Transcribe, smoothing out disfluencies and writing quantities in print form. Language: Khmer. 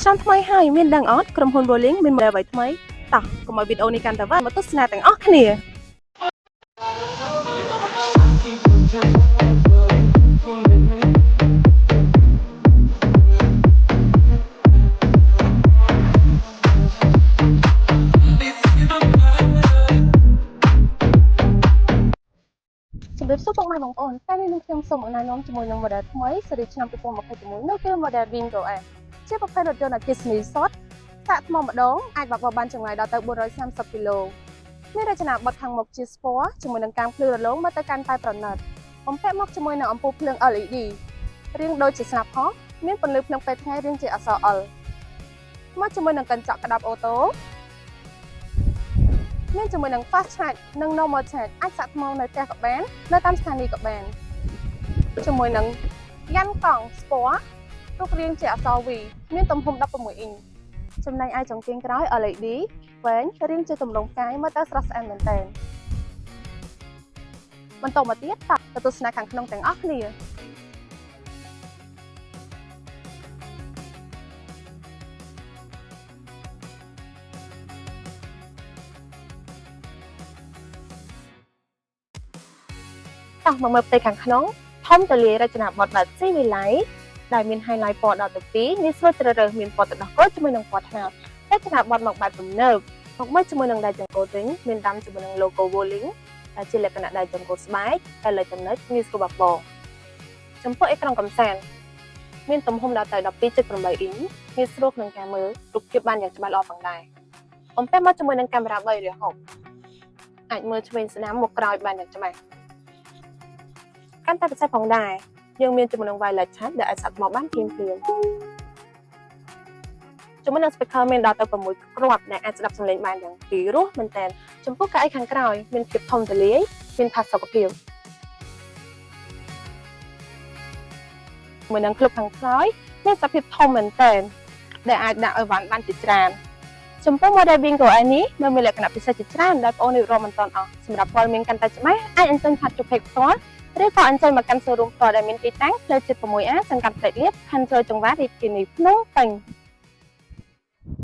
ឆ្នាំថ្មីហើយមានដឹងអត់ក្រុមហ៊ុន Wuling មាន model អ្វីថ្មីតោះកុំឲ្យវីដេអូនេះកាន់តែវែងមកទស្សនាទាំងអស់គ្នា ជំរាបសួរពុកម៉ែបងប្អូនតែនេះនឹងខ្ញុំសូមណែនាំជាមួយនឹង model ថ្មីស៊េរីឆ្នាំ2026នោះគឺ model Bingo S ជាប្រភេទរថយន្តអគ្គិសនីសុទ្ធសាកថ្មម្ដងអាចបើកបរបានចម្ងាយដល់ទៅ430គីឡូមានរចនាបថខាងមុខជាស្ពណ៌ជាមួយនឹងកាំភ្លើងរលោងមើលទៅកាន់តែប្រណិតបំពាក់មកជាមួយនឹងអំពូលភ្លើង LED រាងដូចជាស្នាប់ហោះមានពន្លឺភ្លើងពេលថ្ងៃរាងជាអក្សរ L មកជាមួយនឹងកញ្ចក់ក្តាប់អូតូមានជាមួយនឹង fast charge និង normal charge អាចសាកថ្មនៅផ្ទះក៏បាននៅតាមស្ថានីយ៍ក៏បានជាមួយនឹងយ៉ាន់កង់ស្ពណ៌រូបរាងជាអក្សរ V មានទំហំ16អ៊ីងចំណែកឯចង្គៀងក្រោយ LED វែងរាងជាទម្រង់ផ្កាយមើលទៅស្រស់ស្អាតមែនទែនបន្តមកទៀតតទៅទស្សនាខាងក្នុងទាំងអស់គ្នា តោះមកមើលផ្ទៃខាងក្នុងធំទូលាយរចនាបថបែបស៊ីវិល័យដែលមាន highlight ពណ៌ដល់ទៅ2ងាយស្រួលជ្រើសរើសមានពណ៌ទឹកដោះគោជាមួយនឹងពណ៌ត្នោតរចនាបថមកបែបទំនើបមកមើលជាមួយនឹងដៃចង្កូតវិញមានដាំជាមួយនឹង logo Wuling ដែលជាលក្ខណៈដៃចង្កូតស្បែកតែលើចំណុចងាយស្រួលបាក់បោចំពោះអេក្រង់កំសាន្តមានទំហំដល់ទៅ12.8អ៊ីងងាយស្រួលក្នុងការមើលរូបភាពបានយ៉ាងច្បាស់ល្អផងដែរបំពេញមកជាមួយនឹងកាមេរ៉ា360អាចមើលឆ្វេងស្ដាំមកក្រោយបានយ៉ាងច្បាស់ កាន់តែពិសេសផងដែរយើងមានជាមួយនឹង wireless charge ដែលអាចសាកថ្មបានភ្លាមៗជាមួយនឹង speaker មានដល់ទៅ6គ្រាប់ដែលអាចស្ដាប់សំឡេងបានយ៉ាងពីរោះមែនទែនចំពោះកៅអីខាងក្រោយមានភាពធំទូលាយមានផាសុកភាពជាមួយនឹងក្លឹបខាងក្រោយមានសភាពធំមែនទែនដែលអាចដាក់អីវ៉ាន់បានជាច្រើនចំពោះ model Bingo S នេះនៅមានលក្ខណៈពិសេសជាច្រើនដែលបងប្អូនរៀបរាប់មិនទាន់អស់សម្រាប់ព័ត៌មានកាន់តែច្បាស់អាចអញ្ជើញ chat ជួប page ផ្ទាល់ ឬក៏អញ្ជើញមកកាន់ showroom ផ្ទាល់ដែលមានទីតាំងផ្លូវជាតិ 6A សង្កាត់ព្រែកលៀបខណ្ឌជ្រោយចង្វាររាជធានីភ្នំពេញ។